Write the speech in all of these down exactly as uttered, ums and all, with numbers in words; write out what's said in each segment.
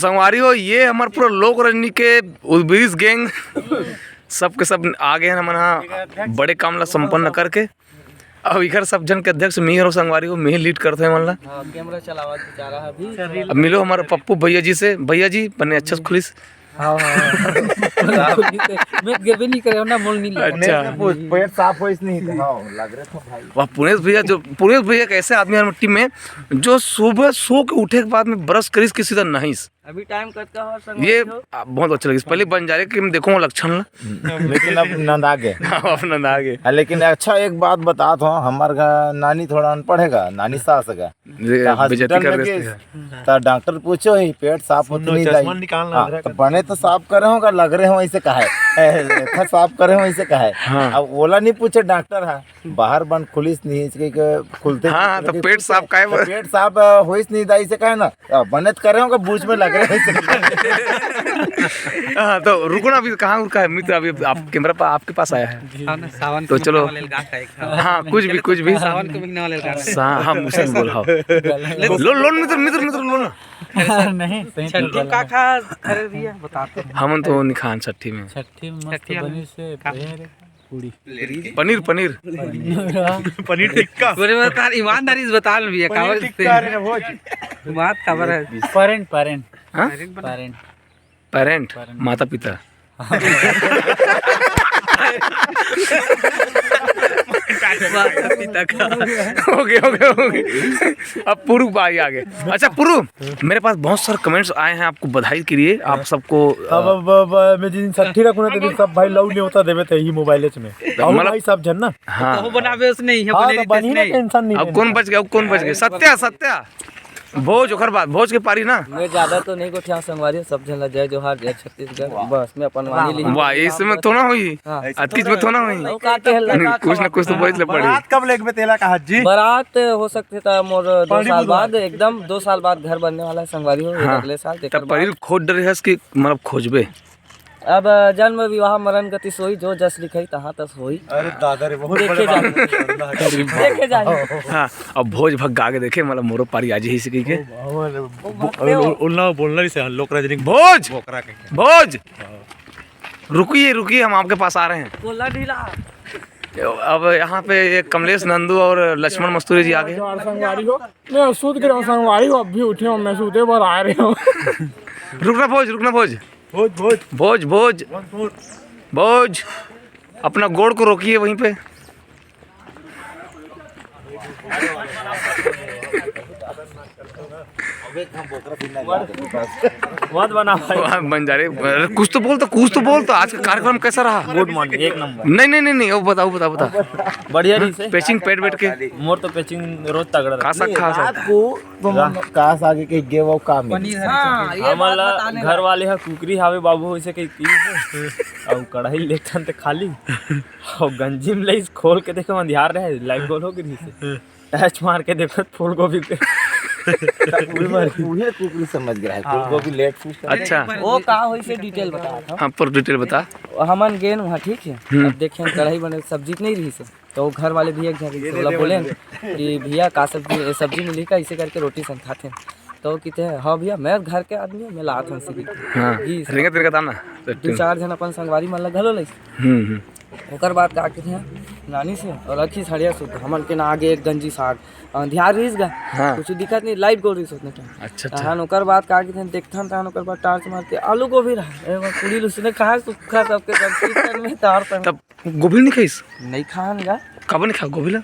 संगवारी हो, ये हमर पूरा लोक रजनी के उर्बिरिस गैंग, सब के सब आ गए हैं हमन हा बड़े काम ला संपन्न करके। अब इकर सब जन के अध्यक्ष मिही हो संगवारी हो, मिही लीड करते हैं मन ला। हाँ, कैमरा चलावत बेचारा अभी। अब मिलो हमारे पप्पू भैया जी से। भैया जी, बने अच्छा से खुलिस। हाँ, हाँ, हाँ। मैं गेबे नहीं करे ना, मोल नहीं लिया। अच्छा। पेट साफ होइस नहीं तो, हाँ, लग रहे थे भाई। वाह, पुनेश भैया, जो पुनेश भैया कैसे आदमी हर टीम में, जो सुबह सो के उठे के बाद में ब्रश करिस के सीधा नहाइस। अभी टाइम कतका हो संगवारी हो? आ, बहुत अच्छा लगिस। पहले बंजारे के हम देखो लक्षण ला। लेकिन अब नंदा गे। हाँ, अब नंदा गे। हाँ, लेकिन अच्छा एक बात बतात हूँ, हमार घर नानी थोड़ा अनपढ़ है गा, नानी सास है गा। ये तो हॉस्पिटल बेइज्जती कर में रहे थे। त डॉक्टर पूछो ही, "पेट साफ होत सुनो, नहीं चश्मा दाई?" निकालना हाँ, अदरक तो का। बने तो साफ करे हो का लग रहे हो, ऐसे कहा है। ए, था साफ करे हो, ऐसे कहा है। हाँ। अब ओला नहीं पूछे डॉक्टर है, बाहर बंद खुलिस नहीं, इसके के खुलते हाँ, खुलते तो लगे पेट पूछे, साफ काहे तो बर? पेट साफ, अ, होइस नहीं दाई, ऐसे कहे ना। अब बने तो करे हो का बूझ में लग रहे हो, ऐसे कहे। हाँ, तो रुको ना, अभी कहाँ रुका है मित्र, अभी आप कैमरा पर आपके पास आया है। हाँ ना, सावन तो के चलो। महीना वाले गाना का एक था। हाँ, कुछ भी, कुछ भी। सावन के महीना वाले गाना। सा-, हम उसे बोल, हाँ। ले लो, लो, मित्र, मित्र, मित्र, लो ना। नहीं, सही छठी बोला। का खा, अरे भैया, बता तो। हमन तो निखान छठी में। छठी में मस्त छठी में। बनी से का? पनीर, पूड़ी। पनीर, पनीर। पनीर टिक्का। बोले, बता, ईमानदारी से बता ना भैया, पनीर कावर टिक्का, से? अरे भोज। बात काबर है? Parent, parent. हाँ? परेंट बना। परेंट। Parent, parent. माता पिता। माता पिता का। ओके, ओके, ओके। अब पूर्व भाई आगे। अच्छा पूर्व, मेरे पास बहुत सारे कमेंट्स आए हैं आपको बधाई के लिए, आप सबको, अ, अब, अब, अब मैं जिन छठी रखूँ ना, तो सब भाई लव नेवता देवे थे ही मोबाइल में। और मतलब भाई सब जन ना। हाँ। कहूँ बनावे उसने ही, हाँ, बने तो रहते बनी ना, उसने ही। टेंशन नहीं अब लेना। कौन बच गया, अब कौन बच गया? सत्या, सत्या। भोज, ओकर बाद भोज के पारी ना। मैं ज्यादा तो नहीं गोठियाऊँ संगवारी, सब झन ला जय जोहार, जय छत्तीसगढ़। वाह। बस मैं अपन वाह, वाणी ली। वाह, इस में तो ना हुई। हाँ। अतीत में तो ना हुई। अउ का कहल नहीं, कुछ ना कुछ तो बोल ले पड़ी। बारात कब लेगबे तेला कहा जी? बारात हो सकथे त मोर दो साल बाद, एकदम दो साल बाद घर बनने वाला है संगवारी हो, हाँ। अगले साल, तेकर तब परी बाद। खोज डरे हस कि मतलब खोजबे। अब जन्म विवाह मरण गति सोई, जो जस लिखई तहाँ तस होई। अरे दादा रे, बहुत देखे बड़े जान। बात है। देखे जान। हाँ, अब भोज भग गा के देखे, मतलब मोरो पारी आज ही से कही के। ओ, ओ, ओ, ओ, ओ, उल्ला बोलना नहीं से, लोक राजनीतिक भोज! बोकरा कह के। भोज! रुकिए, रुकिए, हम आपके पास आ रहे हैं। बोला ढीला। अब यहाँ पे ये कमलेश नंदू और लक्ष्मण मस्तूरी जी आ गए। जोहार संगवारी हो। मैं सूत गिरा हूँ संगवारी हो, अब भी उठे हो, मैं सूते पर आ रहे हो। रुकना भोज, रुकना भोज। भोज, भोज। भोज, भोज। भोज, भोज। भोज। अपना गोड़ को रोकिए वहीं पे। मत बना भाई। वाह, बंजारे, अरे कुछ तो बोल तो, कुछ तो बोल तो। आज का कार्यक्रम कैसा रहा? गुड मॉर्निंग, एक नंबर। नहीं, नहीं, नहीं, नहीं, वो बताओ, बताओ, बताओ। बढ़िया रही से। पेचिंग पेट बैठ के। मोर तो पेचिंग रोज तगड़ा रहा। का सा, का सा। रात को तो मन कास आगे के गे वो काम है। पनीर हरी हाँ, सब्जी। ये हमन बात ला बताने घर वाले हा कुकरी हावे बाबू, वैसे कही तीन है। अउ कढ़ाई लेथन ते खाली। अउ गंजी में लइस खोल के देखे, अंधियार रहे, लाइट गोल हो गई से। टैच मार के देखो फूल गोभी पे। उहे, उहे कुकरी समझ गया है, फूल हाँ। गोभी लेट फूल। अच्छा। वो का होई से डिटेल बता था। हाँ, पर डिटेल बता। हमन गेन वहाँ, ठीक है। हम्म। अब देखें कढ़ाई बने सब्जी नहीं रही से। तो वो घर वाले भैया एक झन ये से दे ओला दे बोलेन भाई। कि भैया का सब्जी, ये सब्जी मिली का, इसे करके रोटी संग खाते हैं। तो वो कहते हैं, "हाँ भैया, मैं घर के आदमी हूँ, मैं लात हूँ इसे।" हाँ, घी, रेंगत रेंगत आना। दो चार झन अपन संगवारी मन ला घलो लइस। हम्म, हम्म। ओकर बाद का कहते हैं, नानी से और अखी सड़िया सुत, हमन के ना आगे एक गंजी साग, अंधियार रहिस गा, हाँ। कुछ दिक्कत नहीं, लाइट गोल रहिस उतने टाइम। अच्छा, अच्छा। तहन ओकर बाद का कहते हैं, देखथन, तहन ओकर बाद टार्च मार के आलू गोभी रहा, ए, वो पूरी लुसने कहा सुखा सबके सब चीज में तार तन। तब गोभी नहीं खाइस? नहीं खान गा। काबर नहीं खा गोभी ला?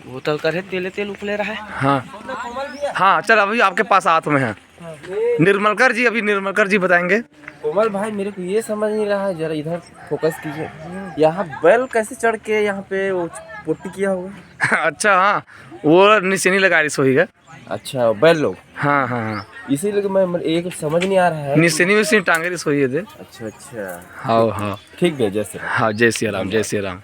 बोतल करे तेले तेल उफले रहा है। हाँ। हाँ, चल अभी आपके पास हाथ में है। निर्मलकर जी, अभी निर्मलकर जी बताएंगे। कोमल भाई, मेरे को ये समझ नहीं रहा है, जरा इधर फोकस कीजिए। यहाँ बैल कैसे चढ़ के यहाँ पे वो पुट्टी किया हुआ है? अच्छा, हाँ, वो निसेनी लगा रही सोई है। अच्छा, बैल लोग। हाँ, हाँ, हाँ। इसीलिए मैं, मैं एक समझ नहीं आ रहा है। निसेनी उसेनी टांगे रही सोई है दे। अच्छा, अच्छा। हाँ, हाँ। ठीक है, जय श्री राम। हाँ, जय श्री राम, जय श्री राम।